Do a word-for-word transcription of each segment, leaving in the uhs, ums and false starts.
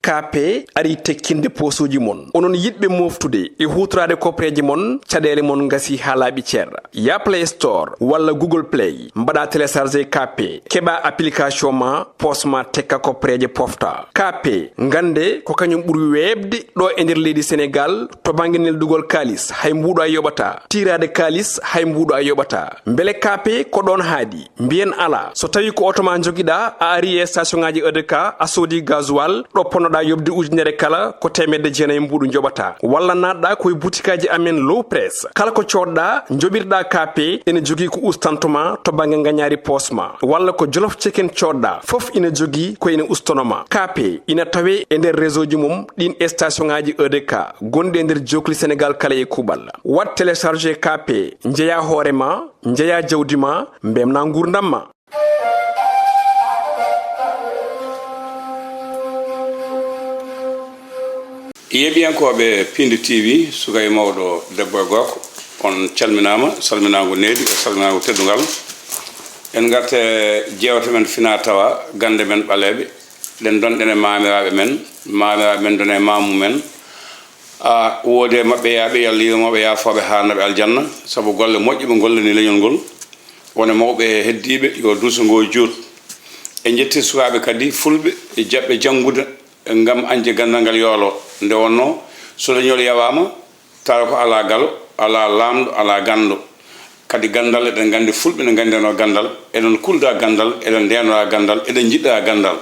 Kaape arii tekkinde poosuuji mon. Onon yiɗɓe mooftude e huutoraade kopreeje mon, caɗeele mon ngasii haa laaɓi cer. Yah Play Store walla Google Play, mbaɗaa télécharger Kaape, keɓaa application ma, poos ma tekka kopreeje pofta. Kaape, ngannde ko kañum ɓuri weeɓde ɗo e nder leydi Senegaal to bannge neldugol kaalis, hay mbuuɗo a yoɓataa. Tiiraade kaalis, hay mbuuɗo a yoɓataa. Mbele Kaape ko ɗoon haaɗi? Mbiyen alaa. So tawii ko oto ma njogiɗaa, a arii e station ŋaaji E D K, a soodii gasoil, ɗo ponnoɗaa yoɓde ujunere kala, ko teemedde jeenayi mbuuɗu njoɓataa. Walla naatɗaa ko e butikaaji amen Low Press. Kala ko coodɗaa, njoɓirɗaa Kaape, ene jogii ko ustanto ma to bannge ngañaari poos ma. Walla ko Jolof Chicken coodɗaa, fof ina jogii ko ina ustono ma. Kaape ina tawee e nder réseau ji mum ɗiin e station ŋaaji E D K gonɗi e nder jookli Senegaal kala e kuuɓal. Waɗ télécharger Kaape, njeyaa hoore ma, njeyaa jawdi ma, mbeltinaa nguurndam ma. Yeeɓiyankooɓe Piindi T V, suka e mawɗo, debbo e gorko, on calminaama, salminaango needi e salminaango teddungal. En ngarta e jeewte men finaa tawaa, gannde men ɓaleeɓe, ɗen donɗen e maamiraaɓe men, maamiraaɓe men ndona e maamu men. A woodi e maɓɓe yaaɓe, yo Allah yurmo ɓe, yaafoo ɓe, haarna ɓe aljanna, sabu golle moƴƴe ɓe ngollani leñol ngol. Won e mawɓe e heddiiɓe, yo duuso ngoo juut. En njettii sukaaɓe kadi fulɓe e jaɓɓe janngude ngam añde ganndal ngal yooloo. Nde wonnoo, so leñol yawaama, tawa ko alaa galo, alaa laamɗo, alaa ganndo. Kadi ganndal, eɗen nganndi fulɓe ne nganndirnoo ganndal, eɗen kulda ganndal, eɗen ndeenora ganndal, eɗen njiɗɗa ganndal.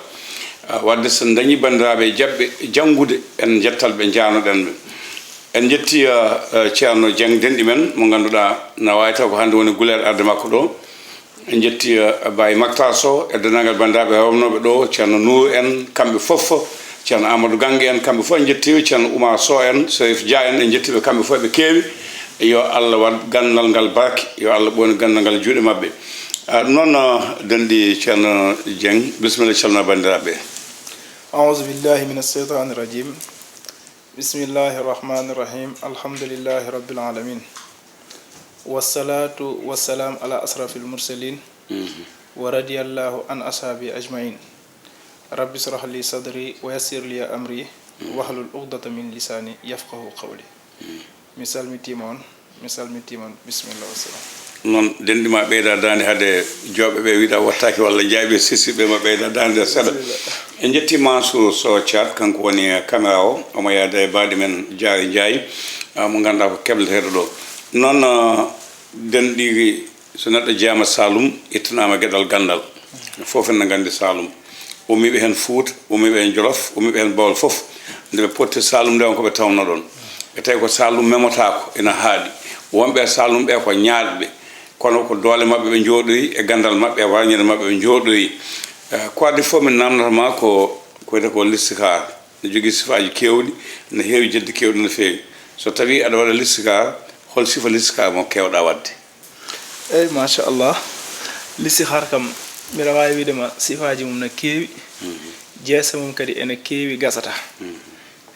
Ah, waɗde so en ndañii banndiraaɓe e jaɓɓe janngude, en njettat ɓe, njaarnoɗen ɓe. En njettii, ah, ah, Ceerno Jeŋ, denɗi men, mo ngannduɗaa na waawi taw ko hannde woni guleeɗo arde makko ɗo. En njettii, eh, Baay Maktar Sow e denndaangal banndiraaɓe heewnooɓe ɗo, Ceerno Nuuru en, kamɓe fof, Ceerno Amadou Gange en, kamɓe fof en njettii ɓe, Ceerno Oumar Sow en, Serif Dia en, en njettii ɓe kamɓe fof, ɓe keewi. Yo Allah waɗ ganndal ngal barke, yo Allah ɓooynu ganndal ngal juuɗe maɓɓe. Ah, ɗum noon, ah, denɗi Ceerno Jeŋ, bisimilla, calminaa banndiraaɓe. أعوذ بالله من الشيطان الرجيم. بسم الله الرحمن الرحيم. الحمد لله رب العالمين. والصلاة والسلام على أشرف المرسلين. Mhm. ورضي الله عن أصحابه أجمعين. رب اشرح لي صدري ويسر لي أمري. Mhm. واحلل عقدة من لساني يفقهوا قولي. Mhm. Mi salmitiima on, mi salmitiima on, bisimilla, wassalam. Noon, denɗi ma ɓeyda daande hade jooɓe ɓe wiɗa wattaaki walla jaaɓi sisi ɓe ma ɓeyda daande seeɗa. Bisimilla. En njettii Mansour Sow Thiat, kanko woni, eh, caméra o, omo yaada e baaɗi men Diary Ndiaye, ah, mo ngannduɗaa ko kebleteeɗo ɗo. Noon, ah, denɗi, so neɗɗo jeyaama Saalum, ittanaama geɗal ganndal. Fof ene nganndi Saalum. Ummiiɓe heen Fuuta, ummiiɓe heen Jolof, ummiiɓe heen Bawol fof, nde ɓe potti Saalum nde, on ko ɓe tawnoo ɗoon. Ɓe tawi ko Saalum memotaako, ina haaɗi. Wonɓe e Saalum ɓe ko ñaaɗɓe, kono ko doole maɓɓe ɓe njooɗoyi, e ganndal maɓɓe, e warñeede maɓɓe ɓe njooɗoyi. Eh, ko adii fof, min naamnata ma ko, ko wiyetee ko listikaar. Ne jogii sifaaji keewɗi, ne heewi jedde keewɗe no feewi. So tawii aɗa waɗa listikaar, hol sifa listikaar mo keewɗaa waɗde? Eey, machallah. Listihar kam, mbiɗa waawi wiide ma, sifaaji mum na keewi. Mhm. Jeese mum kadi ene keewi, gasata. Mhm.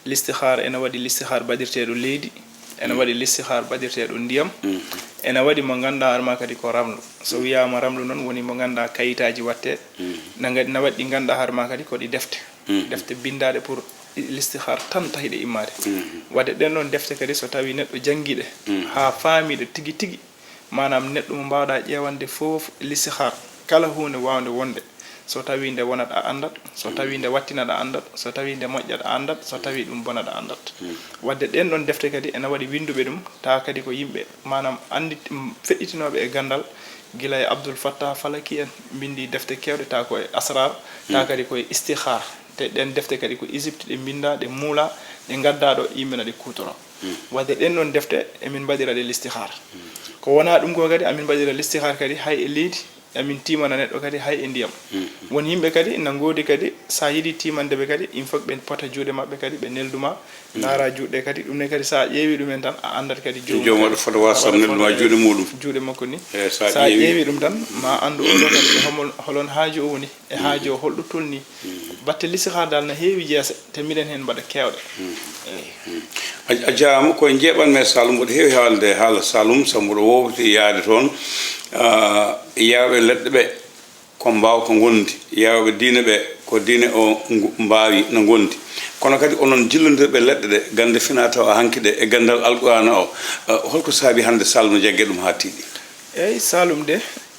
Listihar ene waɗi listihar baɗirteeɗo leydi, ene, mhm, waɗi listihar baɗirteeɗo ndiyam, mhm, ene waɗi mo ngannduɗaa hoore ma kadi ko ramlu. So, mhm, wiyaama ramlu noon, woni mo ngannduɗaa kayitaaji waɗte. Mhm. Na ngadi, na waɗi ɗi ngannduɗaa hoore ma kadi ko ɗi defte. Mhm. Defte binndaaɗe pour listihar tan tahi ɗe immaade. Mhm. Waɗde ɗen ɗon defte kadi, so tawii neɗɗo janngii ɗe, mhm, haa faamii ɗe tigi tigi, maanaam, neɗɗo mo mbaawɗaa ƴeewande fof listihar, kala huunde waawnde wonde, so tawii nde wonat a anndat, so, mhm, tawii nde wattinat a anndat, so tawii nde moƴƴat a anndat, so tawii ɗum bonat a anndat. Mhm. Waɗde ɗen ɗon defte kadi ene waɗi winnduɓe ɗum, tawa kadi ko yimɓe, maanaam, anndi, mm, feɗɗitinooɓe e ganndal, gila e Abdul Fattah Falaki en, mbinndi defte keewɗe, tawa ko e asrar, tawa, mhm, kadi ko e istihar. Te ɗen defte kadi ko Égypte ɗe mbinndaa, ɗe muulaa, ɗe ngaddaa ɗo, yimɓe na ɗe kuutoroo. Hmm. Waɗde ɗen ɗon defte, emin mbaɗira ɗe listihar. Hmm. Ko wonaa ɗum ko kadi, amin mbaɗira listihar kadi hay e leydi, amin tiimana neɗɗo kadi hay e ndiyam. Hmm. Won yimɓe kadi na ngoodi kadi, so a yiɗi tiimande ɓe kadi, il faut ɓe pota juuɗe maɓɓe kadi, ɓe neldu ma, hmm, ndaara juuɗe kadi. Ɗum ne kadi, so a ƴeewi ɗum en tan, a anndat kadi joomum. Joom waɗa foto WhatsApp, neldu ma juuɗe muɗum. Juuɗe makko ni. Eh, so a, so a ƴeewi, ƴeewi ɗum tan, ma anndu oɗo kadi e homol, holon haaju o woni. E, mhm, haaju o holɗo tolni. Mhm. Batte listihar dal na heewi jeese, te miɗen heen mbaɗa keewɗe. Mhm. Eey. Mhm. A, a jaaraama, ko njeeɓan-mi e Saalum, mboɗo heewi haalde haala Saalum, sabu mboɗo woowti yahde toon. Ah, yahɓe leɗɗe ɓe, ko mbaawka ngondi. Yahɓe diine ɓe, ko diine o ngu-, mbaawi no ngondi. Kono kadi onon jillondirɓe leɗɗe ɗe, gannde fina tawa hanki ɗe e ganndal Alqur'aana o, eh, holko saabi hannde Saloum no jagge ɗum haa tiiɗi? Eeyi, Saloum de,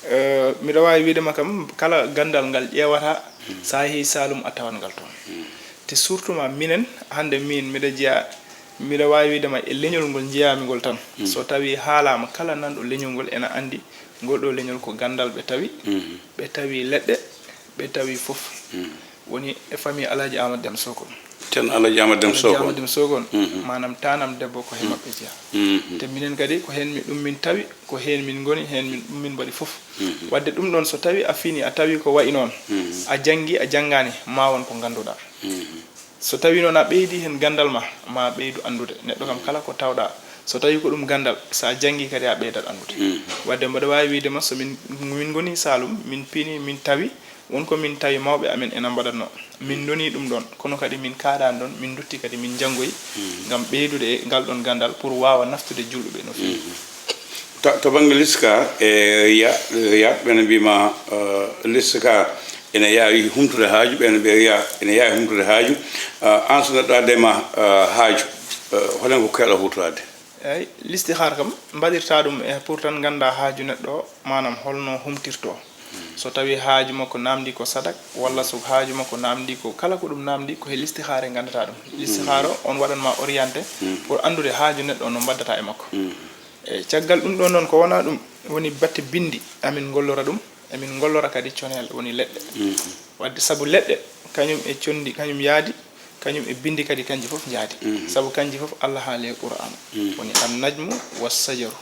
eh, miɗo waawi wiide ma kam, kala ganndal ngal ƴeewata, so a yehii Saloum a tawat ngal toon. Te surtout ma minen, hannde min miɗo jeyaa, miɗo waawi wiide ma e leñol ngol njeyaami ngol tan. So tawi haalaama, kala nanɗo leñol ngol ena anndi ngol ɗo leñol ko ganndal ɓe tawi, ɓe tawi leɗɗe, ɓe tawi fof. Woni e famille Alhaji Amadou Deme Sokon. Ceerno Alhaji Amadou Deme Alhaji Sokon. Amadou Deme Sokon, maanaam taanam debbo ko he maɓɓe jeyaa. Te minen kadi ko heen mi, ɗum min tawi, ko heen min ngoni, heen min, ɗum min mbaɗi fof. Waɗde ɗum ɗoon so tawi a fini, a tawi ko wayi noon, a janngi, a janngaani, ma won ko ngannduɗaa. So tawi noon a ɓeydi heen ganndal ma, ma ɓeydu anndude. Neɗɗo kam kala ko tawɗaa, so tawi ko ɗum ganndal, so a janngi kadi a ɓeydat anndude. Waɗde mboɗo waawi wiide ma so min, min ngoni Saloum, min pini, min tawi, won ko min tawi mawɓe amen ena mbaɗatnoo. Min ndoni ɗum ɗoon, kono kadi min kaaɗaani ɗoon, min ndutti kadi min njanngoyi ngam ɓeydude e ngal ɗoon ganndal pour waawa naftude julɓe ɓe no feewi. To, to bannge liskaar, e ya, ya, ɓe no mbiima, eh, liskaar ene yaawi humtude haaju, ɓe no mbiya ya, ene yaawi humtude haaju. Eh, aan so neɗɗo addii ma, eh, haaju, eh, hol heen ko keewɗaa huutoraade? Eeyi, listihaar kam, mbaɗirtaa ɗum e pour tan nganndaa haaju neɗɗo o, maanaam holno humtirtoo. So tawi haaju makko naamndii ko sadak, walla so haaju makko naamndii ko kala ko ɗum naamndii, ko he listihaare nganndataa ɗum. Listihaar o, on waɗan ma orienté pour anndude haaju neɗɗo o no mbaɗdataa e makko. E caggal ɗum ɗoon noon, ko wonaa ɗum woni batte binndi, amin ngollora ɗum, emin ngollora kadi coneel, woni leɗɗe. Waɗde sabu leɗɗe, kañum e conndi, kañum yaadi, kañum e binndi kadi, kanji fof njaadi. Sabu kanji fof Allah haali e Qur'aana. Woni an najmu was sajaru.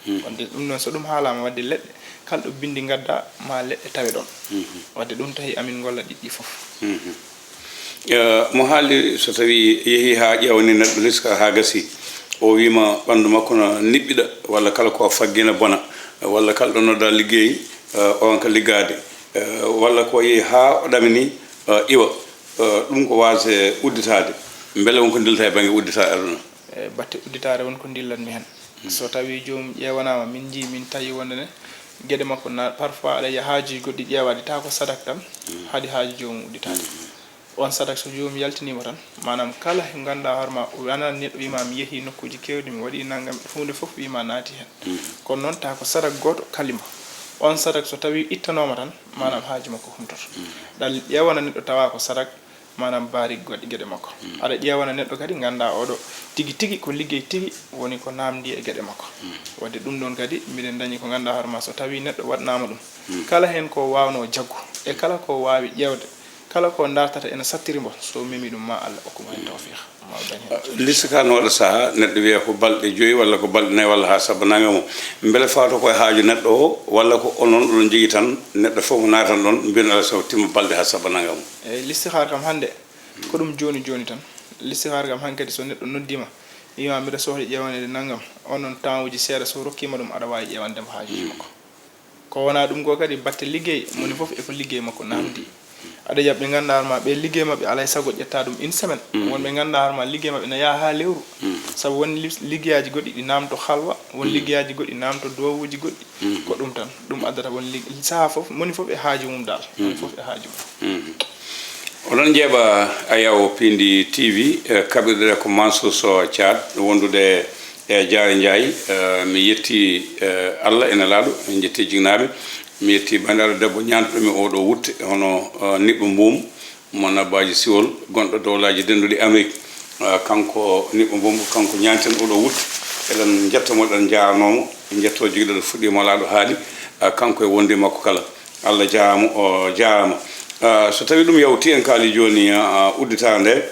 Waɗde ɗum noon, so ɗum haalaama, waɗde leɗɗe, kala ɗo binndi ngaddaa, ma leɗɗe tawe ɗoon. Waɗde ɗum tahi amin ngolla ɗiɗɗi fof. Eh, mo haali so tawi yehi haa ƴeewani neɗɗo liska haa gasi, o wiima ɓanndu makko na niɓɓiɗa, walla kala ko faggi na bona, walla kala ɗo nodda liggey, eh, on ka liggaade, eh, walla ko yehi haa o ɗamini, eh, iwa, eh, ɗum ko waasde udditaade. Mbele won ko ndillata e bannge udditaade aduna? E batte udditaare won ko ndillatmi heen. So tawi joomum ƴeewanaama, min njii, min tawi wonde ne geɗe makko na, parfois aɗa yiya haajuuji goɗɗi ƴeewaade, tawa ko sadak tan, haɗi haaju joomum udditaade. On sadak so joomum yaltiniima tan, maanaam kala he ngannduɗaa hoore ma, o wonaa neɗɗo wiima mi yehii nokkuuji keewɗi, mi waɗii nanngam, huunde fof wiima naati heen. Kono noon tawa ko sadak gooto kalima. On sadak so tawi ittanooma tan, maanaam haaju makko humtoto. Ɗal ƴeewana neɗɗo tawa ko sadak, maanaam baari goɗɗi geɗe makko. Aɗa ƴeewana neɗɗo kadi ngannduɗaa oɗo tigi tigi ko liggey tigi woni ko naamndi e geɗe makko. Waɗde ɗum ɗoon kadi mbiɗen dañi ko ngannduɗaa hoore ma so tawi neɗɗo waɗnaama ɗum. Kala heen ko waawnoo jaggu e kala ko waawi ƴeewde, kala ko dartata ena sattiri mbo, so memi ɗum ma Allah okku mo heen tawfiiq. Listihaar no waɗa sahaa, neɗɗo wiya ko balɗe joyi walla ko balɗe nayi walla haa sabba nannga mo. Mbele fawta ko e haaju neɗɗo o, walla ko onon oɗon njogii tan, neɗɗo fof mo naatan ɗoon, mbiyon alaa sago timma balɗe haa sabba nannga mo? Eeyi, listihaar kam hannde, ko ɗum jooni jooni tan. Listihaar kam hankadi so neɗɗo noddiima, wiima mbiɗa sohli ƴeewaneede nanngam, onon temps uji seeɗa so rokkiima ɗum, aɗa waawi ƴeewande mo haajuuji makko. Ko wonaa ɗum ko kadi, batte liggey, moni fof e ko liggey makko naamndi. Aɗa yiya ɓe ngannduɗaa hoore ma, ɓe liggey maɓɓe alaa e sago ƴetta ɗum une semaine. Won ɓe ngannduɗaa hoore ma, liggey maɓɓe na yaha haa lewru. Sabu won lis-, liggeyaaji goɗɗi ɗi naamto halwa, won liggeyaaji goɗɗi naamto duwawuuji goɗɗi. Ko ɗum tan, ɗum addata won lig-, sahaa fof, moni fof e haaju mum dal. Moni fof e haaju mum. Oɗon njeeɓa Ayaw Pindi T V, eh, kaɓirɗe ko Mansour Sow Thiat, wondude e Diarra Ndiaye, eh, mi yetti, eh, Allah e Nelaaɗo, en njetti jiknaaɓe. Mi yetti banndiraaɗo debbo ñaantuɗo mi oɗo wutte, hono, eh, Niɓɓo Mbuum, mo Nabbaaji Siwol, gonɗo Dowlaaji Dennduɗi Amerik. Eh, kanko Niɓɓo Mbuum, kanko ñaanten oɗo wutte. Eɗen njetta mo, eɗen njaarnoo mo, en njetto jiknaaɗo fuɗɗii mo laaɗo haali, eh, kanko e wonde makko kala. Allah jaaraama, o jaaraama. Eh, so tawi ɗum yawti en kaali jooni, eh, udditaande nde,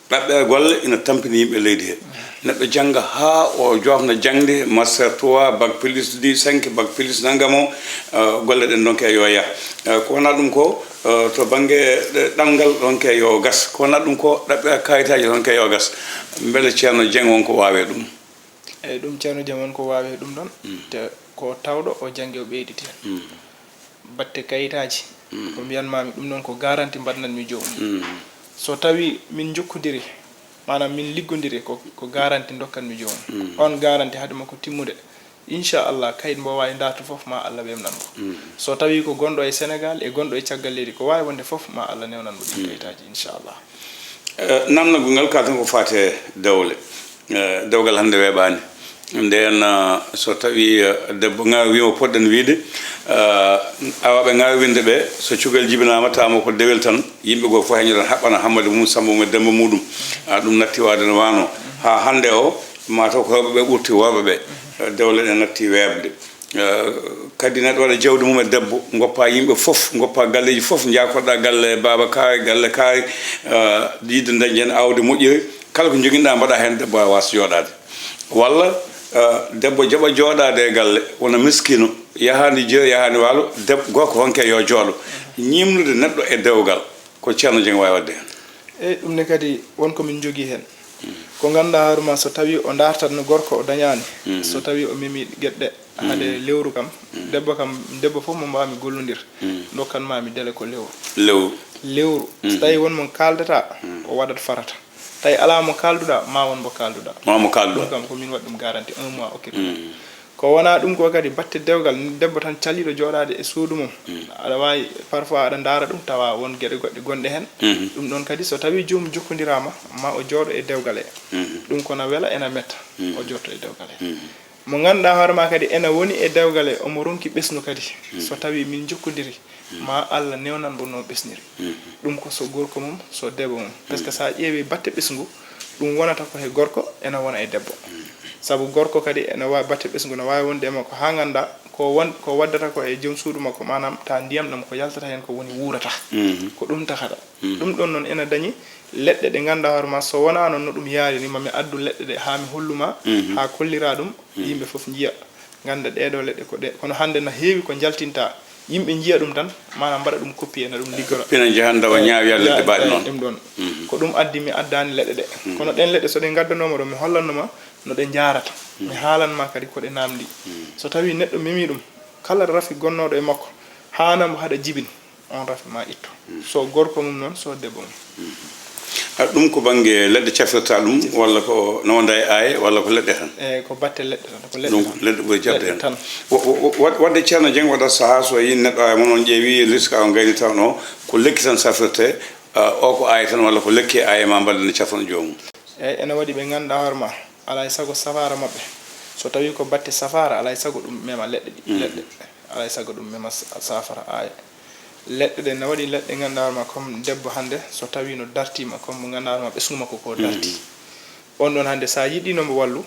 ɗaɓɓere golle ina tampini yimɓe leydi he. Neɗɗo jannga haa o joofna jaŋde, master trois, bac plus dix, cinq, bac plus nanngam o, eh, golle ɗen ɗonke yo yah. Eh, ko wonaa ɗum ko, eh, to bannge, eh, ɗanngal ɗonke yo gas. Ko wonaa ɗum ko ɗaɓɓere kayitaaji ɗonke yo gas. Mbele Ceerno Jeŋ won ko waawee ɗum? Eeyi, ɗum Ceerno Jeŋ won ko waawee ɗum ɗon. Te ko tawɗo o janngi o ɓeyditi heen. Batte kayitaaji, ko mbiyanmaami ɗum noon ko garanti mbaɗnatmi joomum. So tawi min njokkodiri, maanaam min liggodiri, ko, ko garanti ndokkanmi joomum. On garanti hade makko timmude, inchallah, kayit mbo waawi darto fof ma Allah wemnan mo. So tawi ko gonɗo e Senegal e gonɗo e caggal leydi, ko waawi wonde fof ma Allah newnan mo ɗin kayitaaji, inchallah. Eh, namnagol ngal, kalten ko faati e dewle. Eh, dewgal hannde weeɓaani. Ndeen, eh, so tawii, eh, debbo ŋaawi wiima poɗɗen wiyde, eh, awaaɓe ŋaawi winde ɓe, so cukalel jibinaama, tawa ko dewel tan, yimɓe goo fof heñoto tan haɓɓana Hammadi mum, Sammba mum e Demmba muɗum. Ah, ɗum natti waawde no waanoo. Haa hannde o, mataw ko rewɓe ɓe ɓurti worɓe ɓe. Eh, dewle ɗe natti weeɓde. Eh, kadi neɗɗo waɗa jawdi mum e debbo, ngoppa yimɓe fof, ngoppa galleeji fof, njaakorɗa galle baaba kaari, galle kaari, eh, yiɗde dañde heen aawdi moƴƴiri, kala ko njoginɗa mbaɗa heen, debbo a waasa jooɗaade. Walla, eh, debbo jaɓa jooɗaade e galle, wona miskino, yahaani jeyo, yahaani waalo, deb-, gorko honke yo jooɗo. Ñiimnude neɗɗo e dewgal, ko Ceerno Jeŋ waawi waɗde heen. Eyi, ɗum ne kadi won ko min njogii heen. Ko ngannduɗaa hoore ma, so tawii o ndaartat no gorko o dañaani, so tawii o memii geɗe ɗe, hade lewru kam, debbo kam, debbo fof mo mbaawmi gollondir, ndokkan ma mi dele ko lewru. Lewru. Lewru. So tawii won mo kaaldata, o waɗat farata. Tawi alaa mo kaalduɗaa, ma won mo kaalduɗaa. Ma mo kaalduɗaa. Ɗum kam ko min waɗi ɗum garanti, un mois occupé. Ko wonaa ɗum ko kadi batte dewgal, debbo tan caliiɗo jooɗaade e suudu mum. Aɗa waawi parfois aɗa ndaara ɗum, tawa won geɗe goɗɗe gonɗe heen. Ɗum ɗoon kadi so tawii joomum jokkondiraama, ma o jooɗo e dewgal he. Ɗum ko na wela ena metta, o jooɗo e dewgal he. Mo ngannduɗaa hoore ma kadi ena woni e dewgal he, omo ronki ɓesngu kadi. So tawii min njokkondiri, ma Allah newnan mo no ɓesniri. Ɗum ko so gorko mum, so debbo mum. Parce que so a ƴeewii batte ɓesngu, ɗum wonata ko he gorko, ena wona e debbo. Sabu gorko kadi ena waawi, batte ɓesngu no waawi wonde e makko haa ngannda ko won, ko waddata ko e joom suudu makko, maanaam ta ndiyam ɗam ko yaltata heen ko woni wuurata. Ko ɗum tahata. Ɗum ɗoon noon ena dañi leɗɗe ɗe ngannduɗaa hoore ma, so wonaa noon no ɗum yaari ni, ma mi addu leɗɗe ɗe haa mi hollu ma, haa kollira ɗum, yimɓe fof njiya, ngannda ɗee ɗoo leɗɗe ko ɗe. Kono hannde na heewi ko njaltinta, yimɓe njiya ɗum tan, maanaam mbaɗa ɗum copier, na ɗum liggora. Pina njaha ndawa ñaawi Yalla leɗɗe baaɗe noon. Ɗum ɗoon. Ko ɗum addi mi addaani leɗɗe ɗe. Kono ɗeen leɗɗe so ɗe ngaddanooma ɗo, mi hollanno ma no ɗe njaarata. Mi haalan ma kadi ko ɗe naamndi. So tawii neɗɗo memii ɗum, kala rafi gonnooɗo e makko, haana mbo haɗa jibin, on rafi ma itto. So gorko mum noon, so debbo mum. A, ɗum ko bannge leɗɗe cafrirta ɗum, walla ko no wonda e aaye, walla ko leɗɗe tan? E, ko batte leɗɗe tan, ko leɗɗe ɗum tan. Leɗɗe ɓuri jaɓde heen. Tan. Wo-, wo-, wo-, waɗ-, waɗde Ceerno Dieng waɗat sahaa so yii neɗɗo aaye, mo noon ƴeewi risque o ngayni taw no ko lekki tan safrirte, a, o ko aaye tan, walla ko lekki e aaye ma mbaɗa nde cafran joomum? Eyi, ena waɗi ɓe ngannduɗaa hoore ma, alaa e sago safaara maɓɓe. So tawii ko batte safaara, alaa e sago ɗum mema leɗɗe ɗi, leɗɗe. Alaa e sago ɗum mema sa-, saafara aaye. Leɗɗe ɗe, ena waɗi leɗɗe ngannduɗaa hoore ma, comme debbo hannde, so tawii no dartiima, comme mo ngannduɗaa hoore ma, ɓesngu makko ko darti. On ɗoon hannde, so a yiɗino mbo wallu,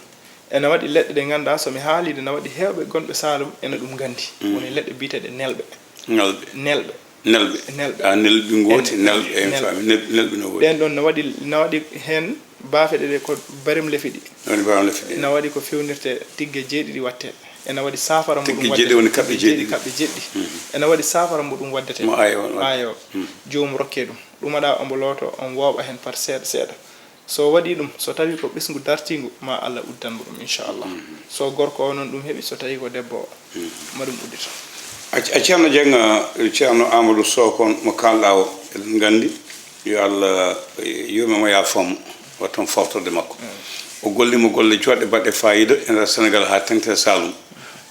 ena waɗi leɗɗe ɗe ngannduɗaa, so mi haalii ɗe, ena waɗi heewɓe gonɓe Saalum, ena ɗum nganndi. Woni leɗɗe biyeteeɗe nelɓe. Nelɓe. Nelɓe. Nelɓe. Nelɓe. A, nelɓi ngooti, nelɓe, en nelɓe. Faami, nel-, nelɓe no woodi. Ɗeen ɗoon no waɗi, no waɗi heen baafe ɗe, ɗe ko barem lefi ɗi. Woni barem lefi ɗi. No waɗi ko fewnirte tigge jeeɗiɗi watte. Ena waɗi saafara mum. Tigge jeeɗiɗi woni kaɓɓe jeeɗiɗi. Kaɓɓe jeeɗiɗi. Ena waɗi saafara mum ɗum waddete. Mo aaye on waɗi. Aaye o. Joomum rokke ɗum. Ɗum aɗa omo looto, on wooɓa heen par seeɗa seeɗa. So waɗii ɗum, so tawii ko ɓesngu dartiingu, ma Allah uddan mo ɗum, inchallah. So gorko o noon ɗum heɓi, so tawii ko debbo o, ma ɗum uddito. A, a Ceerno Dieng, a, Ceerno Amadou Sow kon mo kaalɗaa o, eɗen nganndi, yo Allah, eh, yurme mo, yaafoo mo, waɗ tan fooftorde makko. O golliima golle jooɗɗe baɗɗe faayiida e nder Senegal haa teŋti e Saalum.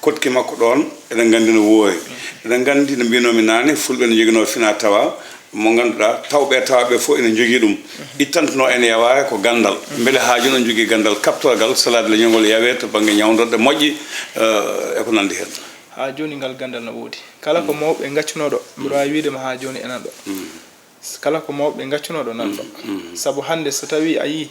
Koɗki makko ɗoon, eɗen nganndi no woori. Eɗen nganndi no mbiinoomi naane, Fulɓe no njoginoo finaa tawaa, mo ngannduɗaa, tawɓe e tawaaɓe fof ene njogii ɗum. Ittantunoo en yawaare ko ganndal. Mbele haa jooni on njogii ganndal kaɓtorgal, salaade leñol ngol yawee to bannge ñawndorɗe moƴƴe, eh, e ko nanndi heen? Haa jooni ngal ganndal no woodi. Kala ko mawɓe ngaccunoo ɗo, mbiɗa waawi wiyde ma haa jooni enen ɗo. Kala ko mawɓe ngaccunoo ɗo nan ɗo. Sabu hannde so tawii a yii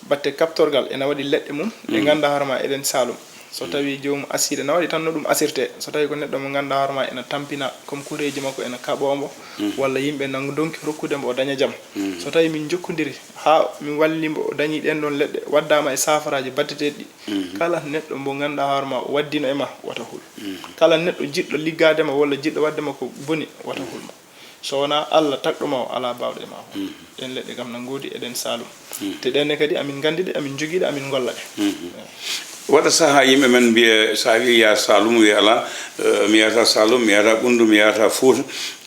batte kaɓtorgal ena waɗi leɗɗe mum, ɗe ngannduɗaa hoore ma eɗen Saalum. So tawii joomum asii, ena waɗi tan no ɗum asirtee. So tawii ko neɗɗo mo ngannduɗaa hoore ma ena tampina comme kureeji makko ena kaɓoo mbo, walla yimɓe na ndonki rokkude mbo o daña jam. So tawii min njokkondiri haa min walli mbo o dañii ɗeen ɗoon leɗɗe, waddaama e saafaraaji baddeteeɗi ɗi. Kala neɗɗo mbo ngannduɗaa hoore ma o waddino e ma, wata hul. Kala neɗɗo jiɗɗo liggaade ma walla jiɗɗo waɗde ma ko boni, wata hul mo. So wonaa Allah tagɗo ma o, alaa baawɗo e ma o. Ɗeen leɗɗe kam na ngoodi eɗen Saalum. Te ɗeen ne kadi amin nganndi ɗe, amin njogii ɗe, amin ngolla ɗe. Waɗa sahaa yimɓe men mbiya, so a wii yaa Saalum, wiya alaa, eh, mi yahata Saalum, mi yahata Ɓunndu, mi yahata Fuuta,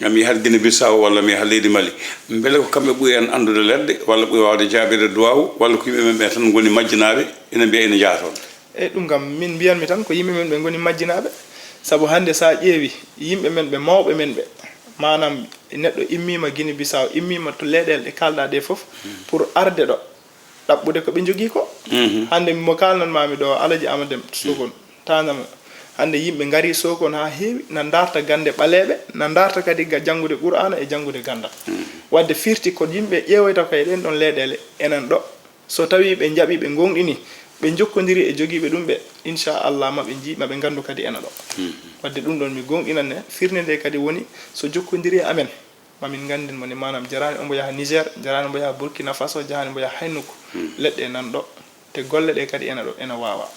mi yahat Gine Bissau walla mi yahat leydi Mali. Mbele ko kamɓe ɓuri en anndude leɗɗe, walla ɓuri waawde jaabirde duwaawu, walla ko yimɓe men ɓe tan ngoni majjinaaɓe, ina mbiya ina njaha toon? Eyi, ɗum kam, min mbiyanmi tan ko yimɓe men ɓe ngoni majjinaaɓe. Sabu hannde so a ƴeewi yimɓe men ɓe, mawɓe men ɓe, Maanaam, neɗɗo immiima Guinée Bissau, immiima to leyɗeele ɗe kaalɗaa ɗe fof, pour arde ɗo, ɗaɓɓude ko ɓe njogii ko. Hannde mo kaalnan maami ɗo, Alaji Amadou Dem Sokone, taanamo. Hannde yimɓe ngarii Sokone haa heewi, na ndaarta gannde ɓaleeɓe, na ndaarta kadi ga janngude Qur'aana e janngude ganndal. Waɗde firti ko yimɓe ƴeewoyta ko e ɗeen ɗoon leyɗeele, enen ɗo, so tawii ɓe njaɓii, ɓe ngoongɗinii, ɓe njokkondirii e jogiiɓe ɗum ɓe, inchallah, ma ɓe njii, ma ɓe nganndu kadi ena ɗo. Waɗde ɗum ɗoon mi goongɗinan ne, firnde nde kadi woni so jokkondirii e amen, ma min nganndin mo ne, maanaam jaraani omo yaha Niger, jaraani omo yaha Burkina Faso, jahaani omo yaha hay nokku. Leɗɗe nan ɗo, te golle ɗe kadi ena ɗo, ena waawa.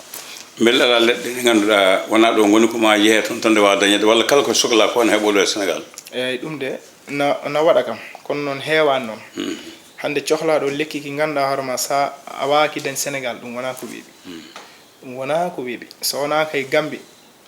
Mbele alaa leɗɗe ɗe ngannduɗaa wonaa ɗo ngoni ko ma yehee toon tan nde waawa dañeede, walla kala ko soklaa ko ene heɓoo ɗo e Sénégal? Eeyi, ɗum de na, na waɗa kam, kono noon heewaani noon. Hannde cohlaaɗo lekki ki ngannduɗaa hoore ma, so a waawaki dañ Sénégal, ɗum wonaa ko weeɓi. Ɗum wonaa ko weeɓi. So wonaa kay Gambi,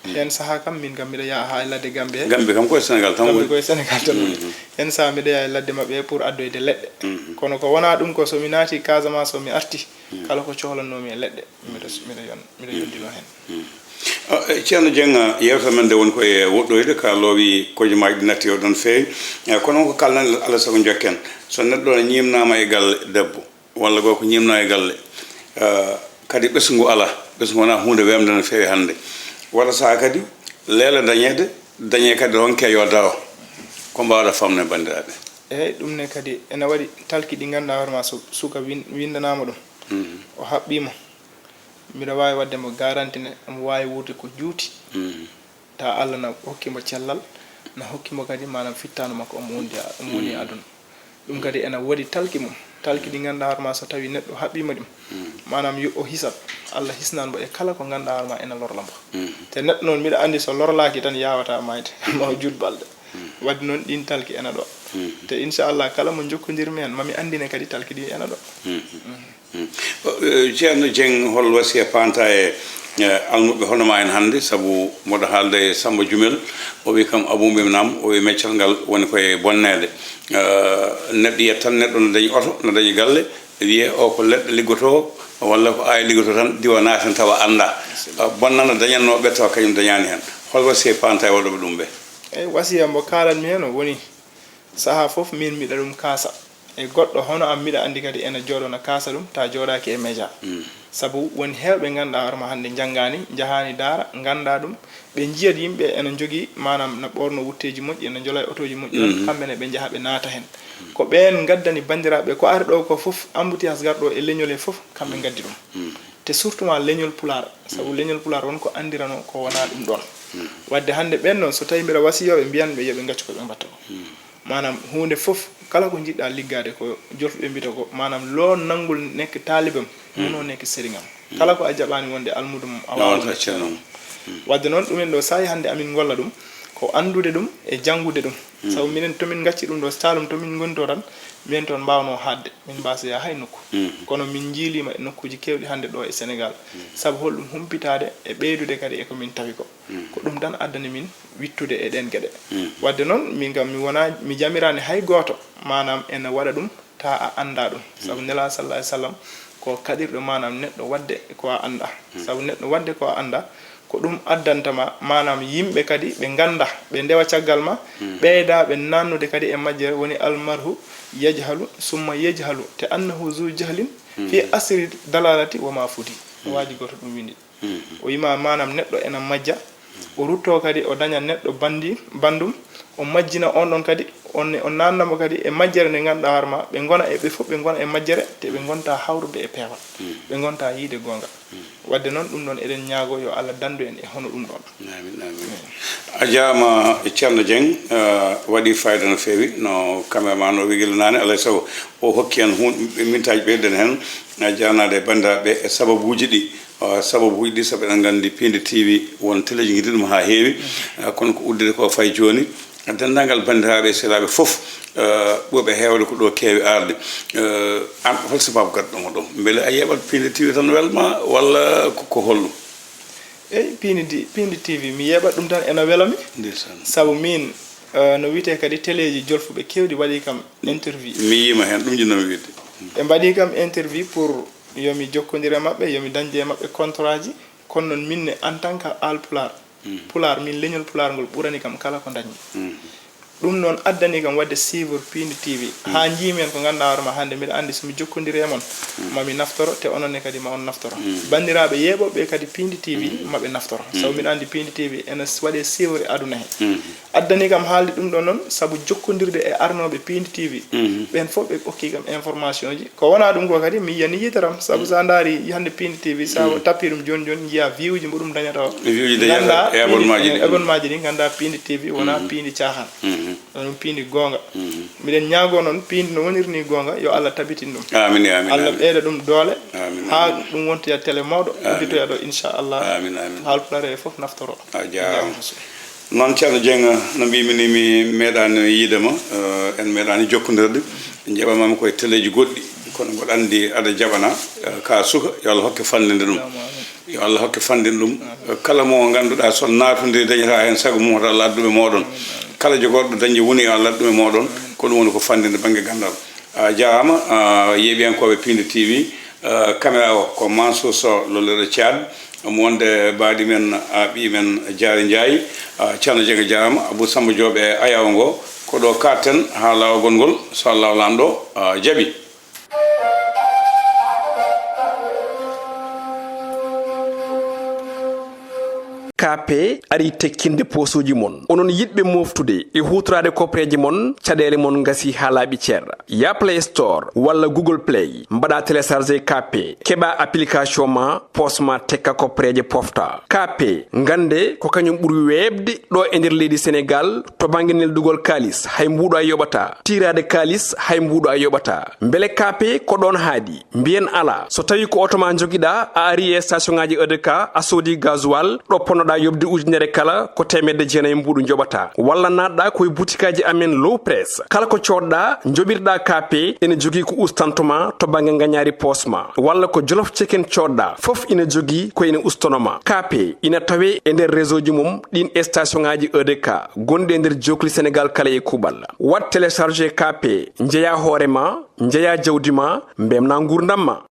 heen sahaa kam, min kam mbiɗa yaha haa e ladde Gambi he. Gambi kam koye Sénégal tan woni. Koye Sénégal tan woni. Heen sahaa mbiɗa yaha e ladde maɓɓe pour addoyde leɗɗe. Kono ko wonaa ɗum ko, so mi naati Casamance, so mi arti, kala ko cohlannoomi e leɗɗe, miɗo, miɗo yon-, miɗo yondinoo heen. Ah, eh, Ceerno Jeŋ, ah, yeewtere men nde woni ko e woɗɗoyde, ka loowi kojomaaji ɗi natti o ɗon feewi. Eh, kono ko kalɗen, alaa sago njokken. So neɗɗo ñiimnaama e galle debbo, walla gorko ñiimnaa e galle, ah, kadi ɓesngu alaa, ɓesngu wonaa huunde weemde no feewi hannde. Wata sahaa kadi leela dañeede, dañee kadi ronke yo daro. Ko mbaawɗaa famde banndiraaɓe? Eeyi, ɗum ne kadi ena waɗi talki ɗi ngannduɗaa hoore ma, so suka win-, winndanaama ɗum, o haɓɓiima, mbiɗa waawi waɗde mo garanti ne, omo waawi wuurde ko juuti. Tawa Allah na hokki mo cellal, na hokki mo kadi, maanaam, fittaandu makko, omo wondi, omo woni e aduna. Ɗum kadi ena woodi talki mum. Talki ɗi ngannduɗaa hoore ma, so tawii neɗɗo haɓɓiima ɗum, maanaam, yo o hisat. Allah hisnan mo e kala ko ngannduɗaa hoore ma ena lorla mo. Te neɗɗo noon, mbiɗa anndi so lorlaaki tan, yaawataa maayde, ma o juut balɗe. Waɗde noon, ɗiin talki ena ɗo. Te inchallah, kala mo njokkondirmi heen, ma mi anndine kadi talki ɗi ena ɗo. Mm. O, eh, Ceerno Jeŋ, hol wasiya paanta e, eh, almuɓɓe hono ma en hannde, sabu mboɗo haalda e Sammba Jumel, o wi kam Abuu Mim Naam, o wi meccal ngal woni koye bonneede. Eh, neɗɗo yiyat tan neɗɗo no dañi oto, no dañi galle, wiyee o ko leɗɗe liggotoo, walla ko aaye liggotoo tan, diwa naaten tawa anndaa. Eh, bonnana dañatnoo ɓe tawa kañum dañaani heen. Hol wasiya paanta e waɗooɓe ɗum ɓe? Eyi, wasiya mbo kaalatmi heen o woni, sahaa fof min mbiɗa ɗum kaasa. E goɗɗo hono am, mbiɗa anndi kadi ena jooɗoo na kaasa ɗum, ta jooɗaaki e média. Sabu won heewɓe ngannduɗaa hoore ma hannde njanngaani, njahaani daara, nganndaa ɗum. Ɓe njiyat yimɓe ena njogii, maanaam, na ɓoorno wutteeji moƴƴi, ena njola e otooji moƴƴi tan, kamɓe ne ɓe njaha ɓe naata heen. Ko ɓeen ngaddani banndiraaɓe, ko ari ɗo ko fof embouteillage garɗo e leñol he fof, kamɓe ngaddi ɗum. Te surtout ma leñol Pulaar, sabu leñol Pulaar won ko anndiranoo ko wonaa ɗum ɗoon. Waɗde hannde ɓeen noon, so tawii mbiɗa wasiyoo ɓe, mbiyan ɓe yo ɓe ngaccu ko ɓe mbatta ko. Maanaam, huunde fof, kala ko njiɗɗaa liggaade, ko jolfuɓe mbiyata ko, maanaam, lo nanngol nekk taalibam, munoo nekk sëriñam. Kala ko a jaɓaani wonde almuudo mum, a waawaa wonde ceerno mum. Waɗde noon, ɗumen ɗo saa'i hannde amin ngolla ɗum, ko anndude ɗum e janngude ɗum. Sabu minen, to min ngacci ɗum ɗo, so taalum to min ngoni to tan, minen toon mbaawnoo haaɗde, min mbaasoyaa hay nokku. Kono min njiiliima e nokkuuji keewɗi hannde ɗo e Senegaal. Sabu holɗum? Humpitaade e ɓeydude kadi e ko min tawi ko. Ko ɗum tan addani min wittude e ɗeen geɗe. Waɗde noon, min kam, mi wonaa, mi jamiraani hay gooto, maanaam, ena waɗa ɗum, ta a anndaa ɗum. Sabu Nelaaɗo, sallallahu alayhi wa sallam, ko kaɗirɗo, maanaam, neɗɗo waɗde ko a anndaa. Sabu neɗɗo waɗde ko a anndaa, ko ɗum addanta ma, maanaam, yimɓe kadi ɓe nganndaa, ɓe ndewa caggal ma, ɓeyda ɓe naannude kadi e majjere, woni almarhu yajhalu, summa yajhalu, te annahu zu jahlin, fi asri dalalati wa ma fudi. Waaji gooto ɗum windi. O yima, maanaam, neɗɗo ena majja, o ruttoo kadi, o daña neɗɗo banndi, banndum, o majjina on ɗon kadi, on ne, o naatna mo kadi e majjere nde ngannduɗaa hoore ma, ɓe ngona e, ɓe fof ɓe ngona e majjere, te ɓe ngonta hawrude e peewal, ɓe ngonta yiide goonga. Waɗde noon, ɗum ɗoon eɗen ñaagoo yo Allah danndu en e hono ɗum ɗoon. Amin, amin. A jaama, Ceerno Jeŋ, eh, waɗi fayda no feewi, no cameraman o wigila naane, alay sago o hokki en hun-, mintaaji ɓeyden heen, eh, jaanaade e banndiraaɓe e sababuuji ɗi. Ah, sababuuji ɗi, sabu eɗen nganndi Piindi T V won teleeji ngiɗi ɗum haa heewi. Ah, kono ko uddude ko fay jooni, denndaangal banndiraaɓe e sehilaaɓe fof, ah, ɓurɓe heewde ko ɗo keewi arde. Ah, an, hol sababu gadduɗo mo ɗo? Mbele a yeeɓat Piindi T V tan welma, walla ko, ko holɗum? Eyi, Piindi di-, Piindi T V, mi yeeɓat ɗum tan, ena wela mi. Ndeysaan. Sabu miin, ah, no wiyetee kadi, teleeji jolfuɓe keewɗi mbaɗi kam interview. Mi yiima heen, ɗum jinnoomi wiide. Ɓe mbaɗi kam interview pour yo mi jokkondir e maɓɓe, yo mi dañde e maɓɓe contrat ji. Kono noon, min ne, en tant que Haalpulaar, Pulaar, min, leñol Pulaar ngol ɓurani kam kala ko dañmi. Ɗum noon addani kam waɗde suivre Piindi T V. Haa njiimi heen ko ngannduɗaa hoore ma hannde, mbiɗa anndi so mi jokkondiri e mon, ma mi naftoro, te onon ne kadi ma on naftoro. Banndiraaɓe yeeɓooɓe kadi Piindi T V, ma ɓe naftoro. Sabu mbiɗa anndi Piindi T V ene s-, waɗee suivre e aduna he. Addani kam haalde ɗum ɗo noon, sabu jokkondirde e arnooɓe Piindi T V. Ɓeen fof ɓe okki kam information ji. Ko wonaa ɗum ko kadi, mi yiyani yitere am. Sabu so a ndaari hannde Piindi T V, so a tappi ɗum jooni jooni, njiyaa view ji mbo ɗum dañata o. View ji dañata, nganndaa e abonnement ji ɗi. Abonnement ji ɗi, nganndaa Piindi T V wonaa piindi caaxaan. Ɗum piindi goonga. Miɗen ñaagoo noon, piindi no woniri ni goonga, yo Allah tabitin ɗum. Amin, amin, Allah amin. Ɓeyda ɗum doole, amin, haa amin. Ɗum wontoya télé mawɗo, amin. Udditoya ɗo, inchallah. Amin, amin. Haalpulaar e fof naftoro. A jaaraama. Noon, Ceerno Jeŋ, no mbiimi ni, mi meeɗaani yiide ma, eh, en meeɗaani jokkondirde. Njaɓamaami koye teleeji goɗɗi, kono mboɗo anndi aɗa jaɓana, eh, ka suka, yo Allah hokke fanndinde ɗum. Yo Allah hokke fanndinde ɗum. Kala mo ngannduɗaa so naatondiri dañata heen sago mum, hoto Allah addu ɓe mooɗon. Kala jogorɗo dañde woni, yo Allah addu ɓe mooɗon. Ko ɗum woni ko fanndinde bannge ganndal. A jaaraama, a, yeeɓiyankooɓe Piindi T V, a, caméra o ko Mansour Sow, lolloɗo Thiat, omo wonde baaɗi men, a, ɓii men Jaari Njaay, a, Ceerno Jeŋ jaaraama, Abou Samba Diop e ayaw ngo, ko ɗo kaaɗten haa laawol ngol, so Allah laamɗo, a, jaɓi. K P ari tekkinde poosuuji mon. Onon yiɗɓe mooftude e huutoraade koppareeji mon, caɗeele mon ngasi haa laaɓi cer. Yaa Play Store walla Google Play, mbaɗa télécharger K P, keɓa application ma, poos ma tekka koppareeje pofta. K P, ngannde ko kañum ɓuri weeɓde ɗo e nder leydi Senegaal, to bannge neldugol kaalis, hay mbuuɗo a yoɓataa. Tiiraade kaalis, hay mbuuɗo a yoɓataa. Mbele K P ko ɗoon haaɗi? Mbiyen alaa. So tawii ko oto ma njogiɗaa, a ari e station ŋaaji E D K, a soodi gasoil, ɗo ponnoɗaa yoɓde ujunere kala, ko teemedde jeenayi mbuuɗu njoɓataa. Walla naatɗaa ko e butikaaji amen Low Press. Kala ko coodɗaa, njoɓirɗaa K P, ene jogii ko ustantoma to bannge ngañaari poos ma. Walla ko Jolof Chicken coodɗaa, fof ina jogii ko ina ustanoma. K P ina tawee e nder réseau ji mum ɗin e station ŋaaji E D K gonɗi e nder jookli Senegaal kala e kuuɓal. Waɗ télécharger K P, njeyaa hoore ma, njeyaa jawdi ma, mbemnaa nguurndam ma.